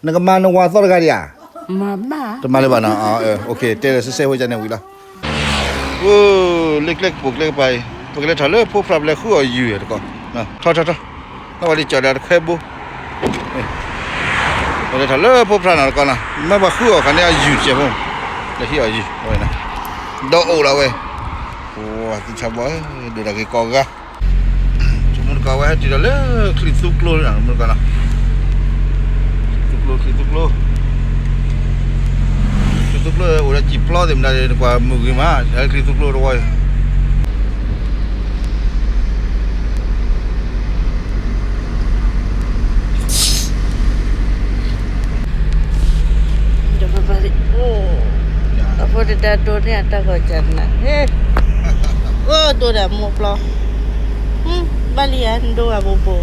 နကမၤနဝၤသီတဂၤဒံးဧါ. တမၤလၢၤဘၣ်နီၤ. တဲလၢစဲစဲဖိကန့ၣ်ဝံၤလီၤ. အိၣ်လၢကျဲကပိာ်ကျဲကပၤအံၤ ပကလဲၤထီၣ်လၢဖိဖြးပလဲၤဃုအီၣ်ယုၢ်တကီၢ်. ထီထီထီ နီၢ်ဝဲဒ်ကၠီၤဒီးတခွဲဘိ ပလဲၤထီၣ်လၢဖိဖြးနီၤတကီၢ်နီၤ မ့ၢ်ပှၤဃုအီၣ်ခါန့ၣ်အယုၢ်တစဲးဖိ လဲၤဟံးအီၣ်ယုၢ်ဝဲနီၤ. ဒီးအိၣ်လီၤဝဲ ပှၤသ့ၣ်ဆါဘီ ဒိၣ်တၢ်က့ၤကိးဂၤ တမူတကီၢ်ဝဲဟဲတုၤဒီးလၢချံသူကျိလီၤ တမူတကီၢ်နီၤ. ချံသူကျိ ချံသူကျိ ချံသူကျိအိၣ်ဒီးစံာ်ပျီသ့ၣ်မတၤန့ၣ် နကွၢ်မုာ်ဂ့ၤမး လၢချံသူကျိတဝီအံၤ အဖိတဒါဒိန့ၢ်အတၢ်ဂီၤကနၤ အိၣ်ဒိဒီးမိၢ်ပျီ ဘၣ်လံဧါ နဒိဂၤဘိဘိ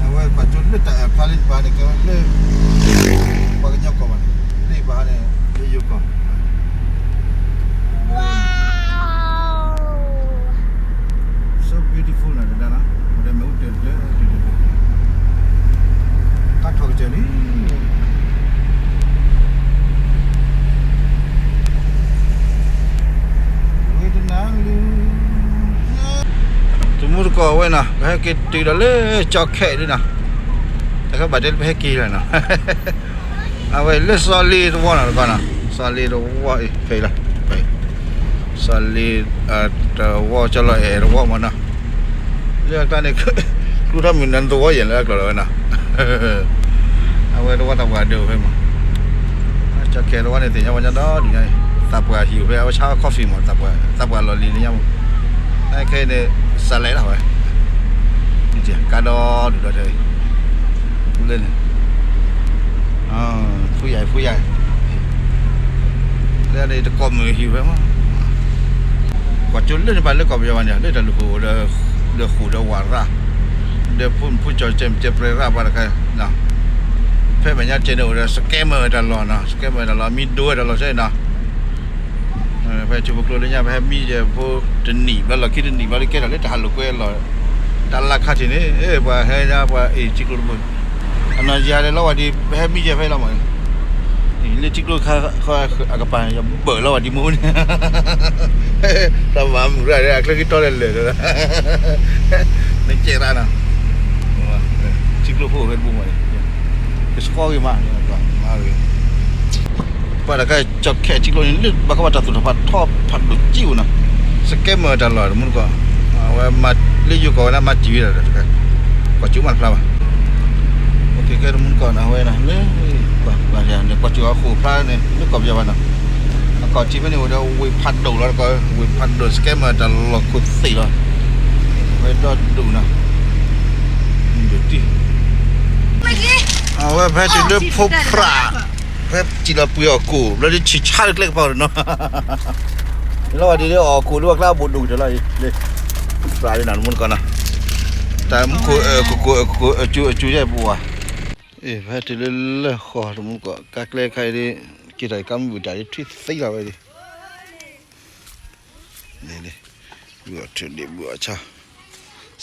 အဝဲပှၤကၠိလၢတၢ်အဲၣ်ဖျါလံတပၤန့ၣ် ကဲဝဲလၢ ပှၤကညီကီၢ်ဘၣ်န့ၣ် လၢပဟါန့ၣ် လၢယိၤကီၢ် So beautiful နီၤ တဒါနီၤ အိၣ်ဒီးမ့ၣ်အူတၢၢ်တၢၢ် တၢ်ထီၣ်ကစၢၢ်လံ တမူတကီၢ်ဝဲနီၤ ပဟဲက့ၤတုၤဒီးလၢကၠီခဲဒ်နီၤ တၢ်ကဘၣ်တဲလၢပဟဲက့ၤလီၤနီၤ အဝဲလၢစီၤလ့တဝီနီၤတကီၢ်နီၤ စီၤလ့တဝီအံၤ ဖဲအံၤလီၤ စီၤလ့တဝီ ကၠီလီၤအဲၣ်တဝီမ့ၢ်နီၤ လၢအကျါန့ၣ် ကျူထီၣ်မုၢ်နၤသဝီယဲၢ်လၢအကျိၤလီၤဝဲနီၤ အဝဲတဝီသးပှၢ်ဒိၣ်ဖဲမး ကၠီခဲတဝီန့ၣ် သ့ၣ်ညါပှၤညါဒီဒုညါအံၤ သးပှၢ်ဟံၣ်အိၣ်ဖဲ အဝဲဆါခီၣ်ဖံးမး သးပှၢ်လီၢ်လံၤလၢညါမး ခဲအံၤန့ၣ် စးလဲၤလီၤဝဲ ကါဒီဒုၣ်ဒီထၢ လၢန့ၣ် ဖုယၤဖုယၤ လၢန့ၣ်တကိးမုၢ်ဟံၣ်ဝဲမး ကွၢ်ကၠိလၢန့ၣ်ဘၣ်လၢကီၢ်ပယီၤဘၣ်န့ၣ် လၢတၢ်လူၢ်ဃိာ်ဒီး ဃိာ်ဒီးဝးရၣ် ဒီးဖုကၠီၤကဲမကဲပြဲရၣ်ဘၣ်တခါ ဖဲမဲာ်ညါကဲန့ၣ်အိၣ်ဒီး scammer တၢ်လီၢ်နီၤ scammer တၢ်လီၢ် မံဒိဝဲတၢ်လီၢ်စဲနီၤ ဖဲထံဖိကျိလၢညါ ပဟဲမံယဲၢ်ဖိတနံၣ်ဘျီ လီၢ်ခံတနံၣ်ဘျီ လၢကဲထီၣ်လၢတၢ်ဟးလိာ်ကွဲလီၤ တၢ်လၢခါထံၣ်န့ၣ် ပှၤဟဲညါပှၤအ့ၣ်ထံကျိတဘိ အနီၢ်ယၤလဲၤလီၤဝဲဒ် ပဟဲမံယဲၢ်ဖဲလီၤမး လၢထံကျိခါ အကပၤ ယဘၢၣ်လီၤဝဲဒ်မ့ၢ်န့ၣ် တၢ်မၤမုာ်ရၣ်ဒီး အချၢက့ၤတီလဲၤလဲၤဒီး နကဲရၣ်နီၤ ထံကျိဖိအိၣ်ဖဲတဘိမး ကဆှီဂ့ၤမး မၤဂ့ၤ ပှၤတၢ်ကဲကၠီခဲထံကျိန့ၣ် လၢဘၣ်ကဘၣ်တၢ်သူၣ်ထီၣ်ဖးထီဖးဒိၣ်ကံအိၣ်နီၤ scammer တၢ်လီၢ်တမူတကီၢ် အဝဲမၤလၢယိၤကီၢ်ဝဲဒၣ်မၤတံၢ်ဝဲဒၣ် ကွၢ်ကၠိမးတဖျါဘၣ် ကဲတမူတကီၢ်န့ၣ် အဝဲဒၣ်လၢ ကွၢ်ကၠိအဃိာ်ဖျါန့ၣ် လၢကီၢ်ပယီၤဘၣ်နီၤ အကီၢ်ထံဖဲန့ၣ်အိၣ်ဒီးဝ့ၢ်ဖးဒိၣ်လီၤတကီၢ် ဝ့ၢ်ဖးဒိၣ် scammer တၢ်လီၢ်ခိၣ်သ့ၣ်လီၤ ဝဲဒီဒိၣ်နီၤ ဒိၣ်တံၢ် အဝဲဖဲတုၤလၢဖိဖြး ဖဲစံၣ်လီၤပှ့ၤအီၣ်ကိၣ် ဘျီဒ်ဆံၣ်ဆါလၢကျဲကပၤနီၤ လီၤဝဲဒ်လၢအီၣ်ကိၣ်လၢပှၤကျါအဘူးဒိၣ်ကတၢၢ်လီၤအံၤ လၢ ဖြးလံနီၤ တမူတကီၢ်နီၤ တၢ်မူခိၣ် ကိၣ်ကိၣ် အကျူအကျူယဲၢ်ပဝါ အ့ၣ် ဖဲတုၤလၢလၢၢ်ဃီတမူတကီၢ် ကါကျဲခါအံၤဒ် က့ၤထီၣ်ကါမုၢ်ဘုၣ်တၢ်ဒ်ထွံၣ်သံလီၤဝဲဒ် န့ၣ် ဘုၣ်အီၣ်ထုးဒံးဘုၣ်အီၣ်ဆါ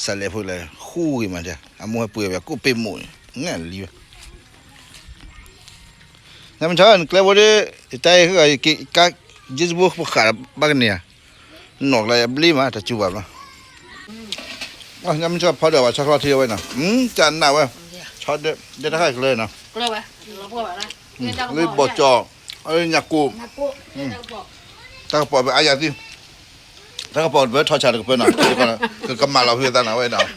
စးလဲၤဖိလဲၤဃူဂ့ၤမးဒ် အမိၢ်ဟဲပှ့ၤဝဲကိၣ်ပ့ၤမိၣ်န့ၣ် ငဲၢ်လံဝဲ ညါမ့ၢ်ဆီ နကျဲဘိဒ် တၢ်အံၤ ကါ ယ့ၢ်စဘိပဃာ်ဘၣ်ကန့ၢ်ဧါ နီၢ်ကျါအဘျ့မး တၢ်စူၤဘၣ်ဘျီ ညါမ့ၢ်ဆီဖီဒီးဘၣ်ဆီချီထံအဝဲနီၤ ကနၣ်ဝဲ ဆီဒၢ ဒဲတၢ်ခါကျၢနီၤ လၢဘီၣ်ကၠီၣ် ညၣ်ကိၣ် တၢ်ကပီၤပအါယၤသံ တၢ်ကပီၤပထီၣ်ဆၣ်တကပၢနီၤ ကကမၣ်လီၤဖုသးနီၤဝဲနီၤ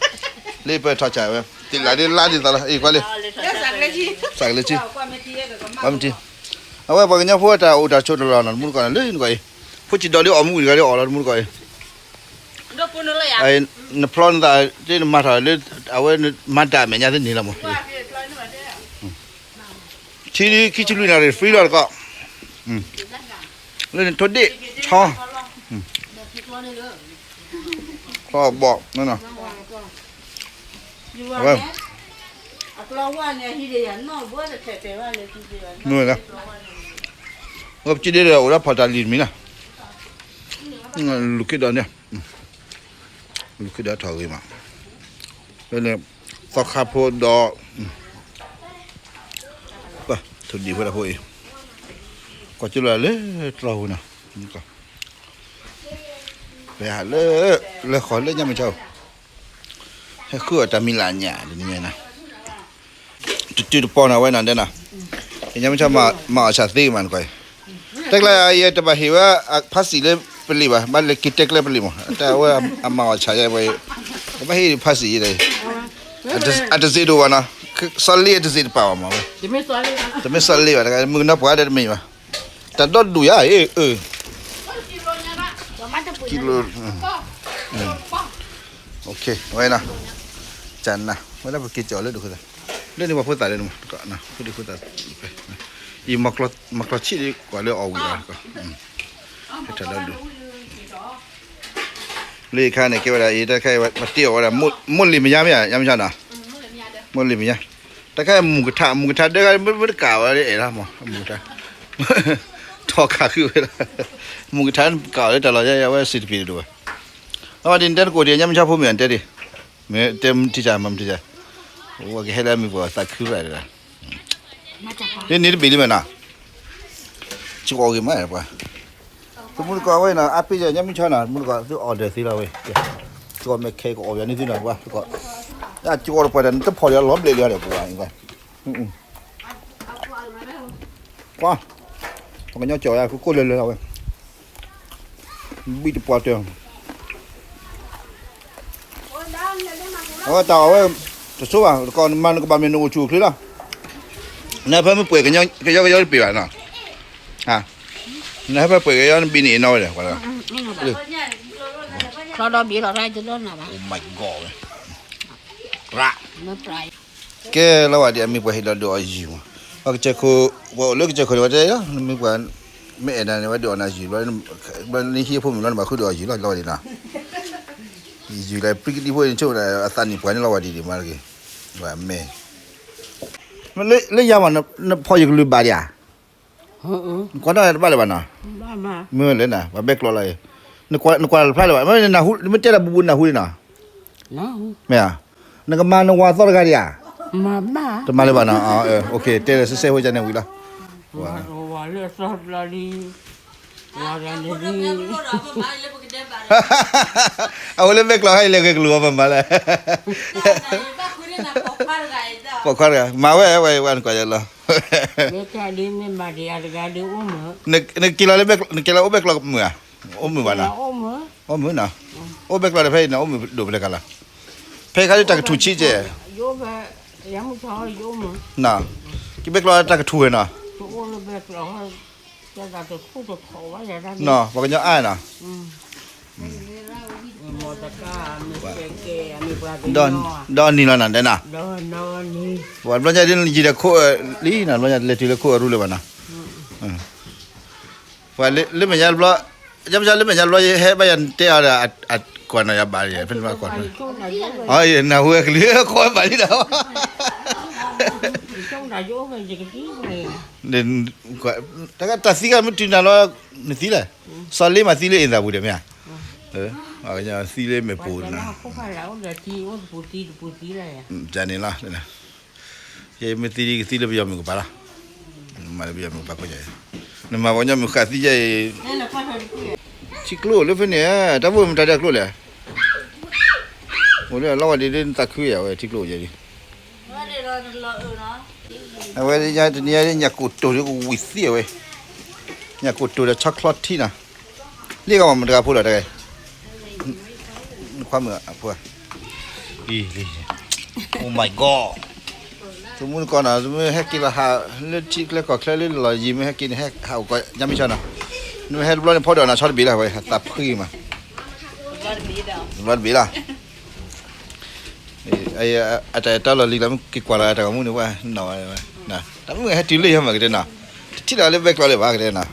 လၢပထီၣ်ဆၣ်ဝဲ တလးဒ်လါဒ်သးလီၤ အံၤကွၢ်လံ စးကလၢဆံ ဘၣ်မတံ အဝဲပှၤကညီဖိတၢ်အိၣ်တၢ်ဆိးတလီၢ်နီၤ တမူတကီၢ်န့ၣ် လၢနကွၢ်အံၤ ဖိစံးဒီးလၢအီၣ်မူတဂၤလၢအီၣ်လီၤ တမူတကီၢ်အံၤ နဖျီနသး တ့နမၤထီၣ်လၢ အဝဲမၤတၢ်အမဲာ်ညါသ့န့ၣ်လီၤမး ထံဒ်ခံဆံလွံၢ်နၣ်ရံၣ် free လီၤတကီၢ် လၢနထိၣ်ဒ့ၣ် ဆီ ဆီဘီၣ် အဝဲ မ့ၢ်ဝဲဒၣ် ပစံးဒ့ဒီးအိၣ်ဒီးဖီၣ်တၢ်လံၤတမံၤလီၤ လူၤခ့ဒီးန့ၣ်, လူၤခ့ဒီးထီၣ်ဂ့ၤမး, ဖဲန့ၣ် သီခါဖိဒီး ထိၣ်ဒံၣ်ဖိတၢ်ဖိအံၤ, ကွၢ်ကၠိလၢလၢတြီပူၤနီၤ, ပဟးလၢ လၢဃီၤလၢညါမ့ၢ်ဆါ, ဟဲဃုအီၣ်တၢ်မံၤလၢညါ တနံၤညါနီၤ, တတုၤတပီၤနီၤဝဲနီၤဒဲနီၤ, ညါမ့ၢ်ဆါ မၤအီၣ်ဆၣ်သ့မးနကွၢ်, တၢ်ကျါအံၤတဘၣ်ဟ့ၣ်ဝဲ ဖါစံၣ်လၢပလံၤဘၣ်, ဘၣ်လဲၤက့ၤတဲကျဲပလံၤမး, တၢ်ဝဲအမၤအီၣ်ဆၣ်ယဲဝဲ, တဘၣ်ဟ့ၣ်ဖါစံၣ်ယဲ, အတစ့းဒိၣ်ဘၣ်နီၤ, စီၤလ့အတစ့းတပာ်ဘၣ်မးဝဲ, တမ့ၢ်စီၤလ့ဘၣ်, တမုၢ်ကနီၤပှၤဒီးတမ့ၢ်ဘၣ်, တၢ်ဒီဒူၣ်ယါ, ကံလိ, ဝဲနီၤ, ကနၤ ဝဲဒၣ်ပက့ၤကီၤလၢဒိၣ်ခိၣ်သး, လၢန့ၣ်ပှၤဖိသၣ်လၢန့ၣ်မး, ဖိဒိၣ်ခိၣ်သး, အံၤ မၤကျီဆံၣ်ဒ်ကွၢ်လၢအီၣ်ဝံၤလီၤ, ဟဲထီၣ်လၢဒိၣ် လၢအခါန့ၣ် ကဲဝဲဒၣ်အံၤ တၢ်ခါအံၤ ပတ့အီၣ်ဝဲဒၣ် မိၢ်လံၤမယါမ့ၢ်ဧါ, ယါမ့ၢ်ဆါနီၤ, မိၢ်လံၤမယါ, တၢ်ခါအံၤမူကထါ မူကထါဒၢဂၤ မ့ၢ်တကးဝဲလၢအဲၣ်လီၤမး မူကထါ, ထီၣ်ခးဃုာ်ဝဲလီၤ, မူကထါကးအီၤလၢတၢ်လီၢ်ယါ ယါဝဲစံးတပံၤတဒိၣ်ဘၣ်, အဝဲဒ်နတဲတကိးဒံး ယါမ့ၢ်ဆါဖိမုၣ်အတဲဒံး, မ့ၢ်တဲမုၢ်ထံဆါ မၤမုၢ်ထံဆါ, ဝဲကဟဲလၢအမံၤပှၤသးခုရၣ်ဒၣ်, ဒ်န့ၣ်တဘ့ၣ်လံမ့ၢ်နီၤ, ကီအီၣ်ဂ့ၤမးပှၤ သမူတကိးဝဲနီၤ အါပ့ၢ်ယၤ ညါမုၢ်ဆါနီၤ သမူတကိး သုအီၣ်ဒၢးသ့လီၤဝဲ, ကီမဲာ်ခဲကီအီၣ်ယၤန့ၣ်သုနီၤ ပှၤ, ကီတပှၤတၢ်နတဖီၣ်လီၤလီၤဘျဲၣ်လံဒီးပှၤ, ကွၢ်, ပှၤကညီကီယၤ ကကိၣ်လၢလၢလီၤဝဲ, ဘံၣ်တပှၤတၢၢ် အဝဲတၢ်အီၣ်ဝဲ တဆိဘၣ် တကိးနမၤနကဘၣ်မ့ၢ်နအိၣ်ဆူၣ်အိၣ်ချ့လီၤ, နဟဲဖဲမ့ၢ်ပှဲၤကယီကယီတပ့ၤဘၣ်နီၤ, နဟဲဖဲပှဲၤကယီနဘံၣ်န့ၣ်အနီၣ်ဝဲဒီး, ချီဒီဘ့ၣ်လီၤ Oh my God ဝဲ, ကဲလီၤဝဲဒ်အမ့ၢ်ပှၤဟ့ၣ်လီၤဒုးအီၤယုၢ်မး, ပှၤကစၢၢ်ခိၣ် ပှၤအိၣ်လၢကစၢၢ်ခိၣ် ပှၤတဲလီၤ နမ့ၢ်ပှၤ မ့ၢ်အဲၣ်ဒၣ်န့ၣ် ဝဲဒုးအီၣ်နၤယုၢ်ဘျီ, ဘျီနဟံးဖိမုၣ်ဘျီ နဘၣ်ဃုဒုးအီၤယုၢ်လီၤ လီၤဝဲဒ်နီၤ, ယုၢ်လၢပျံၤကဒံဖိန့ၣ်ဆိၣ် အသးနံၣ်ပှၤန့ၣ်လီၤဝဲဒ်ဒ်မးတဂ့ၤ, ဝဲမဲာ်, လၢယၤမး နဖီၣ်ယကလုၢ်ဘၣ်ဒံးဧါ, နကွၢ်နီၣ်တဘၣ်လၢၤဘၣ်နီၤ, မ့ၢ်လၢနၤ ပှၤဘဲကျိးလီၤအံၤ, နကွၢ်တဖျါလၢၤဘၣ်, မ့ၢ်တဲတၢ်ဘူးဘူးနၢ်ဟူန့ၣ်နီၤ, မ့ၢ်ဧါ, နကမၤနဝၤသီတဂၤဒံးဧါ, တမၤလၢၤဘၣ်နီၤ, တဲလၢစဲစဲဖိကန့ၣ်ဝံၤလီၤ, အဝဲလၢဘဲကျိးဟဲအံၤလဲၤဂဲၤကလူးအီၤမးမးလဲၣ်, ပိာ်ခွါတဂၤ မၤဝဲဝဲဝဲနကွၢ်ယလီၤ, နက့ၤလီၤလၢ နက့ၤလီၤအိၣ်ဘဲကျိးမုၢ်ဧါ, အိၣ်မုာ်ဘၣ်နီၤ, အိၣ်မုာ်နီၤ, အိၣ်ဘဲကျိးဒီးဖဲအံၤန့ၣ် အိၣ်မုာ်ဒိၣ်ဖဲလဲၣ်ကလီၤ, ဖဲခါဒ်တၢ်ကထူၣ်ဆံးကဲး, ကဘဲကျိးတၢ်ကထူၣ်ဝဲနီၤ, ပှၤကညီအါနီၤ, ဒီနံၤလီၤနၤဒဲးနၤ, ပှၤဘျီညါဒ်ယံၤဒီးခိၣ်လံနၤ, ဘျီညါလဲၤတုၤလၢခိၣ်အရူလၢၤဘၣ်နီၤ, ပှၤလၢမဲာ်ညါတဘျီ, ယမ့ၢ်လၢမဲာ်ညါတဘျီ ယဟဲဘၣ်ယၤတဲအီၤဒီး အကွၢ်နီၤယၤဘၣ်, ဖဲန့ၣ်ဘၣ်ကွၢ်, နၢ်ဟူဝဲကလံၤ ခိၣ်ဝဲဘၣ်လံဒီး, တၢ်သံကမ့ၢ်တုၤနၤလီၤ, နသံလဲၣ်, စီၤလ့မၤသံလၢအ့ၣ်သးပူၤဒီးမ့ၢ်ဧါ, သံလၢမဲာ်ပူၤနၤ, န့ၣ်လီၤ, ယမ့ၢ်သံဒ်ကသံလၢပယီၤမုၣ်ကပၤလီၤ, မၤလၢပယီၤမုၣ်ကပၤခိၣ်ညါ, နမၤပှၤကညီမုၣ်ဃာ်သံယဲအံၤ, ထံကျိလၢဖဲန့ၣ်, တၢ်ဖိမတၤဒဲးအကျိလဲၣ်, အိၣ်လၢအလီၤဝဲဒ်လၢနသးခုယၤဝဲထံကျိယဲဒ်, အဝဲတနံၤညါဒ်ညၣ်ကိၣ်တိၢ်ဒ်ကဝံၤသံအဝဲ, ညၣ်ကိၣ်တိၢ်ဒီးဆီချီထံနီၤ, လံကမၤမတၤဂၤဖိလီၤတဂၤ, နခွါမုၣ်အဖိ, Oh my God, သမူတကိးနီၤ, သမူဟဲက့ၤလီၤဟးလၢထံကျဲကီၢ်ချဲလၢလီၢ်ယံၤ မ့ၢ်ဟဲက့ၤန့ၣ် ဟဲဟးအိၣ်ကီးညါမ့ၢ်ဆီနီၤ, နမ့ၢ်ဟဲတဘျီန့ၣ် ဖီဒိၣ်နၤဆီတဘ့ၣ်လီၤဝဲ သးဖှံမး, တဘျီတဘ့ၣ်လီၤ. အတၢ်အဲၣ်တီလီၤလံၤလီၤ မ့ၢ်က့ၤကွၢ်လီၤတၢ်ဂီၤမူန့ၣ် ပှၤနီၣ်ဝဲ, တၢ်မုၣ်ဟဲတုၤလၢယၤမးကတဲနီၤ, တထံၣ်လီၤလၢဘဲကျီလၢၤဘၣ်ကတဲနီၤ,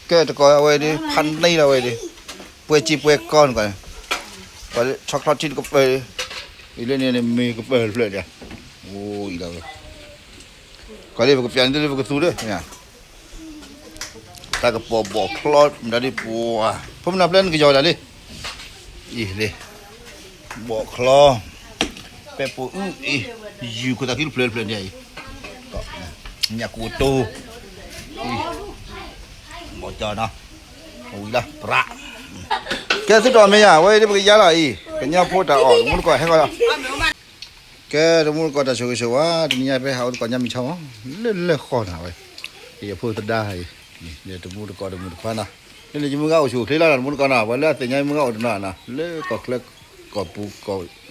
ကဲတကိးဝဲဒၣ် ဖးန့ၢ်လီၤဝဲဒၣ်, ပှဲၤစ့ပှဲၤကီန့ၣ်, ပှၤလၢဆီချီထံတကပၢၢ်, အံၤလၢန့ၣ်မ့ၢ်ကပၢၢ်တဖျၢၣ်ဒၣ်, အိၣ်အံၤလီၤဝဲ, ကီးလၢပကပျးန့ၢ်သုလၢပကသူဒီး, တၢ် တၢ်ကပီၤဘီၣ်ချီ မတၤဒ်ပှၤ ဖိမနၤပျဲနကယီၤဒၣ်လံ အံၤလံ ဘီၣ်ချီ ပဲပိာ်အုၣ်အံၤ ယုၢ်ခိၣ်သးခံတဖျၢၣ်တဖျၢၣ်န့ၣ်အံၤ ညၣ်ကိတိ ဘီၣ်ကၠီနီၤ ဝံၤလီၤ ပြး ကဲသုတီၢ်မ့ၢ်ယါ ဝဲအံၤဒ်ပကယါလီၤအံၤ ကညီဖိတၢ်အီၣ် တမူတကိးဟဲဂီၤလီၤ ကဲတမူတကိးတၢ်ဆိၣ်ဂ့ၤဆိၣ်ဝါ တနံၤညါဖဲဟးအိၣ်တကိးညါမုၢ်ဆါမး လၢလၢဃီနၤဝဲ ယဖိသဒါအံၤ တမူတကိးတမုၢ်တခွါနီၤ လၢန့ၣ်ယမုၢ်ဂၤအိၣ်ဆူၣ်အိၣ်ချ့လီၤ တမူတကိးနီၤ ပှၤလၢအသ့ၣ်ညါယမုၢ်ဂၤအိၣ်တနီၤနီၤ လၢကီၢ်ချၢကီၢ်ပူၤကီၢ်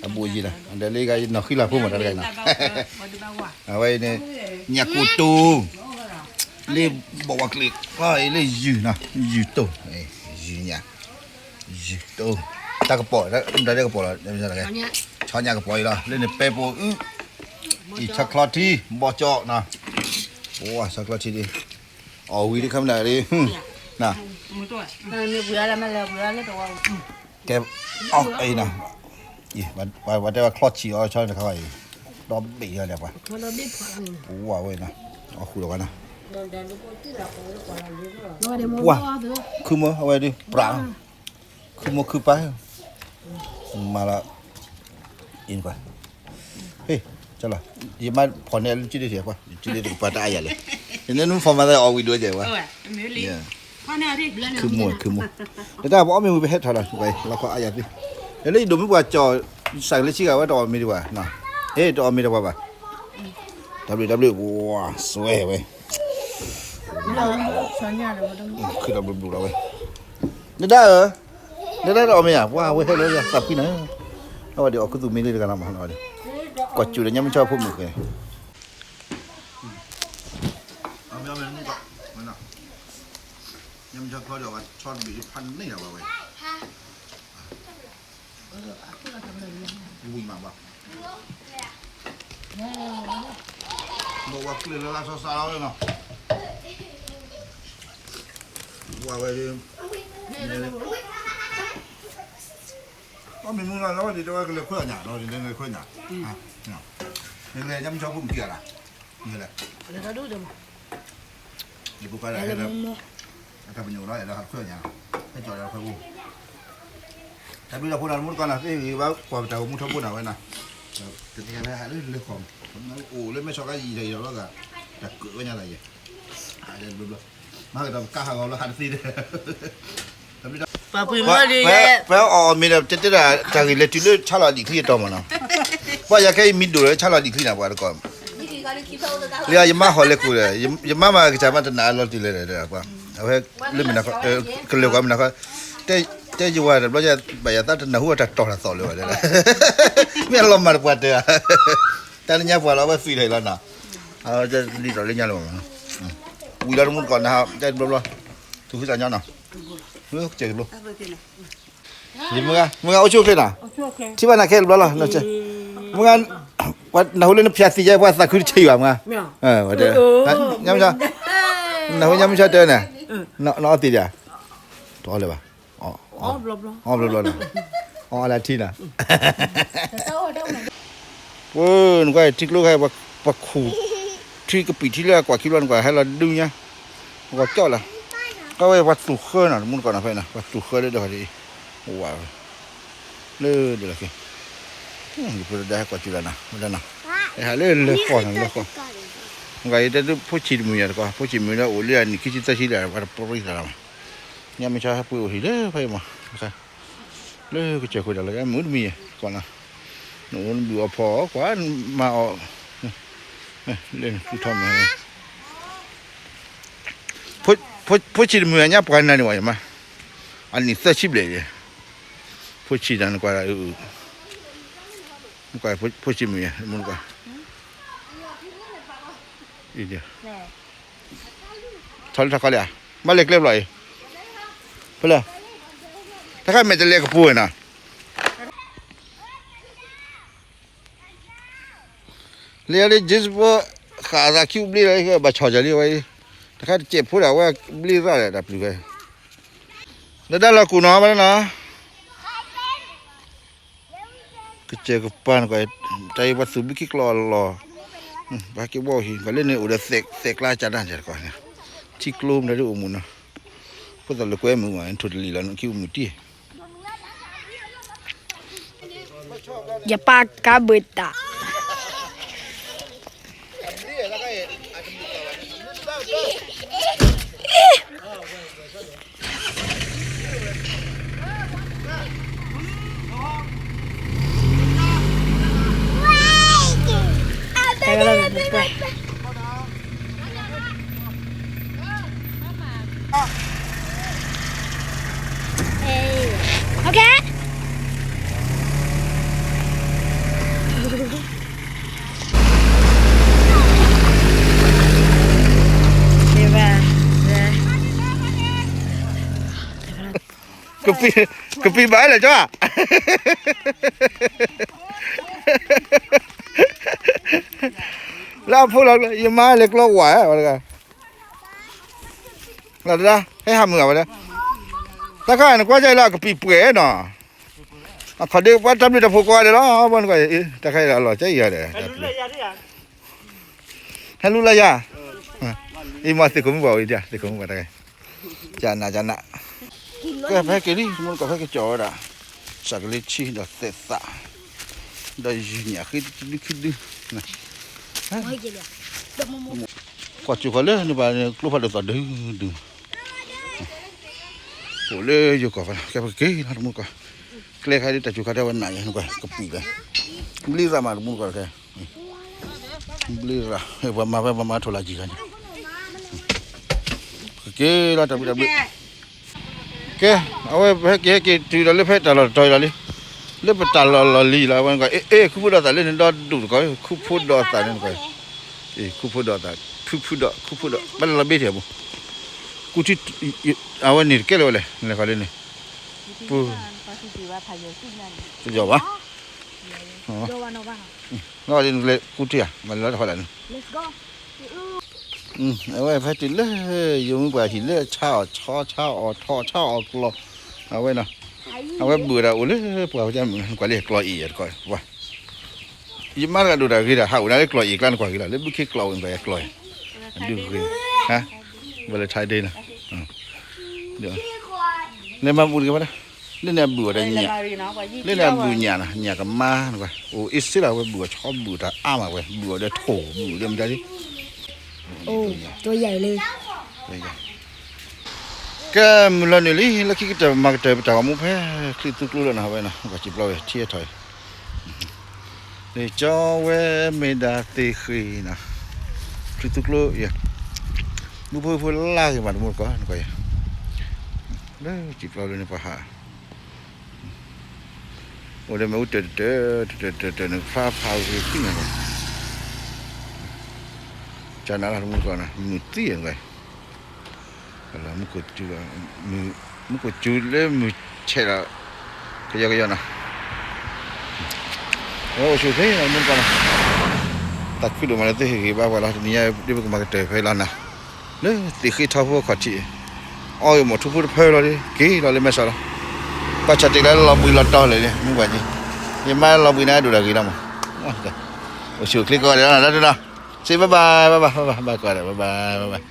အဘူးအယံၤနီၤ ဒီးလၢယဂၤယနီၢ်ဃံလၤဖိမးတၢ်တဂၤနီၤ အဝဲအံၤန့ၣ် ညၣ်ကိတိ လၢဘီၣ်ဝါကျ့ၣ် လၢယုၢ်နီၤ ယုၢ်တိ ယုၢ်ညၣ် ယုၢ်တိ တၢ်ကပီၤ မတၤဒ်ကပီၤလီၤ ဆီညၣ်ကပီၤအံၤလီၤ လၢန့ၣ်ပဲပိာ်အုၣ် အံၤဆီချီထံ ဘီၣ်ကၠီနီၤ ပှၤဆီချီထံဒ် အီၣ်ဝံၤဒ်ခါမနၤဒ် ကဲ အီၣ်အံၤနီၤ ပှၤတဲဝဲချီဆံးအီၤဆီတခါအံၤ ဒီဘ့ၣ်ယၤဒၣ်ပှၤ ပှၤဝဲနီၤ အီၣ်ဃုာ်ဒီးဝဲနီၤ ပှၤ ခုမိၢ်အဝဲဒ် ပြး ခုမိၢ်ခုပၢ် မၤလီၤ အံၤကွၢ် ဟ့ၣ် ကလီၤ ယမါဖီၣ်န့ၢ်အလုၢ်ကံဒ်ထံၣ်ကွၢ် ယကံဒ်တကပၤတၢ်အါယၤလဲၣ် ယန့ၣ်နမ့ၢ်ဖီၣ်မၤသးအီၣ်ဝံၤဒိၣ်ကဲဝဲ ခုမိၢ် ခုမိၢ် တၢ်ပှၤအီၣ်မ့ၤဝံၤပဟဲထီၣ်လီၤ လီၤခီအါယၤသ့ လၢယဒိၣ်မ့ၢ်ပှၤကၠီၣ် စးကလၢဆံဂၤဝဲတအီၣ်မ့ၤဒံးဘၣ် ဟ့ၣ် တအီၣ်မ့ၤတပှၤဘၣ် တၢ်ဘျုးတၢ်ဘျုး ပှၤစွဲဝဲ ခုဒီးဘျုးဘျုးလီၤဝဲ နဒၣ်ဧၢ နဒၣ်တအီၣ်မ့ၤဧါ ပှၤဝဲဟဲလၢသးဖှံနၤ အဝဲဒ်အီၣ်ခူသူၣ်မ့ၤလၢတဂၤနီၤမး ကွၢ်စူၣ်ဒီးညါမုၢ်ဆီဖိမုၣ်ဃဲ ညါမုၢ်ဆီချီဒီးဝဲဆီတဘ့ၣ်ဖးန့ၢ်လီၤဝဲဝဲ ဝံၤမးဘၣ် ဘၣ်ဝဲကျၢၤလၢလၢစီစီလီၤဝဲနီၤ ဝဲဝဲ အီၣ်မ့ၤမုၢ်လီၤ လီၤဒ်တဲဝဲကလဲၤခွဲးအီၣ်ညၣ် လီၤဒ်တဲကလဲၤခွဲးညၣ် လဲၤညါမုၢ်ဆီဖိမုၣ်ခံဂၤလီၤ လဲၤ ယဖိခွါဒီးဟဲလၢ အတၢ်ပညိၣ်လီၤ အဲၣ်ဒိးဟးခွဲးညၣ် ဟဲကၠီၤဒီးခွဲးဖိ တၢ်ဘျုးတၢ်ဖှိၣ်နၤ တမူတကိးနၤ သ့ၣ်ဂ့ၤဘၣ် ကွၢ်ပတၢ်ဂီၤမူထီဘိနၤဝဲနၤ တနံၤညါဖဲဟးလၢလၢဃီ အိၣ်လၢမဲဆီးကါယံာ်တၢ်ယံာ်ဒီးလီၤဂာ် တၢ်ကၢးဝဲညါသးယဲ ဘျီဘျီ မၤကဒီးပကါဟးဂီၤလီၤဟးတသ့ဒီး ပှၤအီၣ်အီၣ်မ့ၤဒီး တဲတဲဒၣ် တၢ်ဂ့ၢ်လဲၤတုၤလၢဆါလီၤဒံၣ်ချံအတီၤမးနီၤ ပှၤယၤခဲအံၤမံဒိၣ်လၢဆါလီၤဒံၣ်ချံနၤ ပှၤတကိး လၢယမါဟီၣ်လဲၤကိၣ်ဒီး ယမါမၤကစၢ်မးတနာ်အလီၤတုၤလဲၣ်ဒီး အဝဲ လၢမုၢ်နၤခီ ကလဲၤကွၢ်မုၢ်နၤခီ တဲယဝၤတဘျီညါ ဘၣ်ယသးတနၢ်ဟူအတၢ်တီၢ်တၢ်သီၣ်လၢၤဘၣ်တဲဒၣ် မ့ၢ်အလီၤမၢ်တပှၤတဲဧါ တၢ်နညါပှၤလီၤဝဲသံလီၤလီၤနီၤ လံာ်တီၢ်လၢညါလၢၤဘၣ် ဝံၤလီၤတမူတကိးနၤ တဲဘျီဘျီ သူၣ်ဖှံသးညီနီၤ ကဲဘျီ ယမုၢ်ဂၤ မုၢ်ဂၤအိၣ်ဆူၣ်အိၣ်ချ့နီၤ ထံၣ်ဘၣ်နၤခဲတဘျီလီၤ မုၢ်ဂၤ နၢ်ဟူလၢနဖၠးသံယဲ ပှၤသးခုတဆံးဘၣ်မုၢ်ဂၤ ဝဲတဲ ညါမုၢ်ဆီ နၢ်ဟူညါမုၢ်ဆီတဲန့ၣ် နအီၣ်သံဒံးဧါ တအီၣ်လၢၤဘၣ် အီၣ်ဘျီဘျီ အီၣ်လၢထံနီၤ ပနကွၢ် ထံကျိခါ ပှၤခူၣ် ထံကပံာ်ထံလၢအကွၢ်ခံဘျီ နကွၢ်ဟဲလီၤဒုညါ ပှၤကၠီၣ်လၢ ကဝဲပှၤသူၣ်ဃၢနီၤ တမူတကိးနီၤဖဲနီၤ ပှၤသူၣ်ဃၢလၢဒီး ဝဲ လၢဒ်လီၤက့ၤ ယဖိတဒါဟဲကွၢ်စူၣ်လီၤနီၤ ဝဲဒၣ်နီၤ ဟဲလၢလၢဃီနီၤ လၢဃီ နကွၢ်ယတဲဒုး ဖိဆံးတမုာ်ယၤတကီး ဖိဆံးမုာ်လၢအိၣ်လၢအနံၣ်ခံဆံသၢဆံလၢ ပှၤတပရံသးလီၤမး ညါမုၢ်ဆီဟဲပှ့ၤအိၣ်ဟံၣ်လၢဖဲအံၤမး လၢကစၢၢ်ခိၣ်တၢ်လၢမုၢ်တမံၤယဲၢ် ကွၢ်နီၤ နအိၣ်နဘုၣ်အီၣ်ဖီၣ်အီၣ်ကွၢ် မၤအီၣ် လၢနဃုထီၣ်မး ဖိဆံးတမုာ်အညါပှၤနၤန့ၣ်ဝဲယမါ အနံၣ်သၢဆံဘျဲၣ်ယဲၢ် ဖိဆံးတၢ်နကွၢ် နကွၢ်ဖိဆံးမုာ်ယဲၢ် မုၢ်နကွၢ် ထီၣ်လၢထီၣ်ခီလံဧါ ဘၣ်လဲၤကျဲဘျီအံၤ ဖဲလဲၣ် တခါမဲာ်တလဲၤကပူၤဝဲနီၤ လၢယၤလၢ Jasper ဃာ်သးခံဘျ့လီၤ ဘၣ်ဆီၣ်ယၤလံဝဲ တခါတစဲးဖိဒၣ်ဝဲဘျ့ရၣ်ဒီးတၢ်ပျုၤဝဲ လၢဒၣ်လီၤကူၣ်နီၤဘၣ်နီၤ ကစၢၢ်ကပၤနကွၢ် တၢ်အံၤပှၤသူၣ်ဘုခံကျီၢ်အလီၢ် ပှၤဟဲက့ၤဘီၣ်ဟံၣ် ပှၤလၢန့ၣ်အိၣ်ဒီးသဲးကျါကၢ်ဒၣ်န့ၣ်တကီၢ်န့ၣ် ထံကျိမတၤဒ်အိၣ်မူနီၤ, ဖိသၣ်လၢကွဲမုာ်မး ထိၣ်တလံၤလီၤ နခံအိၣ်မူတံၢ် ယပၢ်ကါဘၢတၢ် Okay. ကပံာ်ဘၣ်လဲၣ်ကၠီ, လၢအဖိလီၤ ယမါလဲၤကျီဝဲဝဲတဂၤ, လၢတဒၣ် ဟဲဟးမုာ်အဝဲဒၣ်, တၢ်ခါနကွၢ်ကၢ်လၢအကပံာ်ပှဲၤနီၤ, အခီၣ်ဒ့ပှၤတၢ်ဘျုးတၢ်ဖှိၣ်ကိးဂၤဒဲးလီၤ, ဘၣ်နကွၢ်, တၢ်ခါအံၤလီၤကၢ်အံၤဂၤဒဲး, ဟဲလူလၢယၤ, အံၤမ့ၢ်သ့ၣ်ခိၣ်မုၣ်ပှၤဝံၤဒၣ် သ့ၣ်ခိၣ်မုၣ်ပှၤတဂၤ, ကနးကနး, ကဲဖဲက့ၤလံ မုၢ်ကီၢ်ဖဲက့ၤကၠီၤဝဲဒၣ်, စးကလၢဆံဒီးသဲးသး, ဒီးယုၢ်ညၣ်ဃ့တဒုခံဒု, ကွၢ်စူၢ်ဃီလၢနပၤန့ၣ် ကျိဖးဒိၣ်သီၣ်ဒုဒု, အိၣ်လၢယိၤကီၢ်ဖဲ ကဲပက့ၤလီၤတမူတကီၢ်, ကျဲခါဒ်တၢ်စူၢ်ခါတဲဝဲနးယဲၢ်နကွၢ် ကပံာ်လီၤ, ဘျ့ရၤမးတမူတကီၢ်တကဲ, ဘျ့ရၤ, ပှၤမၤဖဲပှၤမၤထိၣ်လၢကံၢ်ခါန့ၣ်, ကက့ၤလီၤတၢ်ဘျုးတၢ်ဘျုး, ကဲ, အဝဲပဟဲက့ၤဟဲက့ၤတုၤဒီးလၢဖဲတၢ်လီၢ်တတီၤအံၤလီၤလံ, လၢပတၢ်လီၢ်လီၢ်လံၤလီၤ အဝဲနကွၢ်, အ့ အ့ ခူဖိဒီးသးလၢနဒီဒူၣ်တကီၢ်, ခူဖိဒီးသးန့ၣ်နကွၢ်, အ့ ခူဖိဒီးသး, ဖုဖုဒီး ခူဖိဒီး ဘၣ်လၢလီၤဘ့ၣ်ထံၣ်အပူၤ, ကူထံ, အဝဲန့ၣ်တကဲလၢၤဝဲလဲၣ် နလဲၤဃီၤလၢန့ၣ်, ပူၤ, တယီၤဘၣ်, နလဲၤကူထံဧါ မၤလၢတဟီၣ်လၢန့ၣ် အဝဲဖဲတုၤလၢ ယိၤမုၣ်ပှၤဟံၣ်လၢဆါအီၣ်ဆီ ဆါအီၣ်ထီၣ် ဆါအီၣ်ကျီၢ်, အဝဲနီၤ, အဝဲဘုၣ်ဝဲဒၣ်အိၣ်လၢပှၤဝဲဒၣ်မုၣ် နကွၢ်လၢကျီၢ်အံၤတကီၢ်, ယမါတဂၤဒိၣ်တၢ်ဂ့ၤဒီး ဟးအိၣ်နၤလၢကျီၢ်အံၤကျါ နကွၢ်ဂ့ၤလီၤ လၢဘုခ့ကျီၢ်အိၣ်န့ၣ် ပှၤကျီၢ်အံၤ, အဒုဂ့ၤ, ဝဲလၢထါဒ့နီၤ, လဲၤမၤဘူၣ်တက့ၢ်ဝဲဒၣ်, လၢန့ၣ်အဘုၣ်အီၤဒီးညၣ်, လၢန့ၣ်အဘုၣ်ညၣ်နီၤ ညၣ်ကမါနကွၢ်, အိၣ်အ့စ့လီၤ အဝဲဘုၣ်အီၤဆီဘုၣ်တၢ်အါမးဝဲ ဘုၣ်အီၤဒီးထိၣ် ဘုၣ်အီၤဒီးမတၤဒ် ကဲမုၢ်လီၤနုာ်လံ လၢခံကတၢၢ်မၤကတၢၢ်ပတၢ်ဂီၤမူဖဲ ချံသူကျိလၢနၤဝဲနီၤ ကွၢ်စံးပျီဝဲထံအထီၣ်အံၤ, ကၠီဝဲမ့ၢ်ဒၣ်သ့ၣ်ဃ့နီၤ, ချံသူကျိ, မူဖိဖိလၢဂ့ၤမးတမူတကီၢ်နကွၢ်, လၢစံးပျီလၢန့ၣ်ပှၤဟး အိၣ်ဒီးမ့ၣ်အူတၢၢ်တၢၢ် တၢၢ်တၢၢ်တၢၢ်န့ၣ် ဖျါဖးဂ့ၤသ့ၣ်ညါလီၤ, ကနၤလၢတမူတကီၢ်နီၤ မုၢ်သံအဂၤ, မူခိၣ်စူၤလၢမုၢ်ဆဲးလီၤ, ကယီကယီနီၤ, အိၣ်ဆူၣ်ချ့မူတကီၢ်နီၤ, သးခုဒိၣ်မးလၢသုဟ့ၣ်ဂံၢ်ဘါပှၤလီၤ တနံၤညါဒ်ပကမၤကတၢၢ်ဖဲလီၤနၤ လၢသ့ၣ်ဃ့ထီဖိအခီၣ်ထံး, အီၣ်ဂ့ၢ်မီၢ်ထူဖိတဖၢလီၤလံ က့ၤလီၤလၢမဲာ်ဆှးလီၤ, ပှၤဆၣ်တ့ၢ်လၢလီၤဘှံးလီၤတီၤလၢာ်လံ မုၢ်ပှၢ်က့ၤ, ယမါလီၤဘှံးန့ၣ်ဒိၣ်တၢ်ဂ့ၤလီၤမး, အိၣ်ဆူၣ်ချ့ကိးဂၤဒဲးလီၤ လၢတနီၤ, say bye bye bye bye bye bye ကိးဂၤဒဲး bye bye bye bye,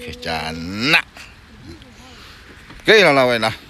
ကနး, က့ၤလီၤလီၤဝဲနီၤ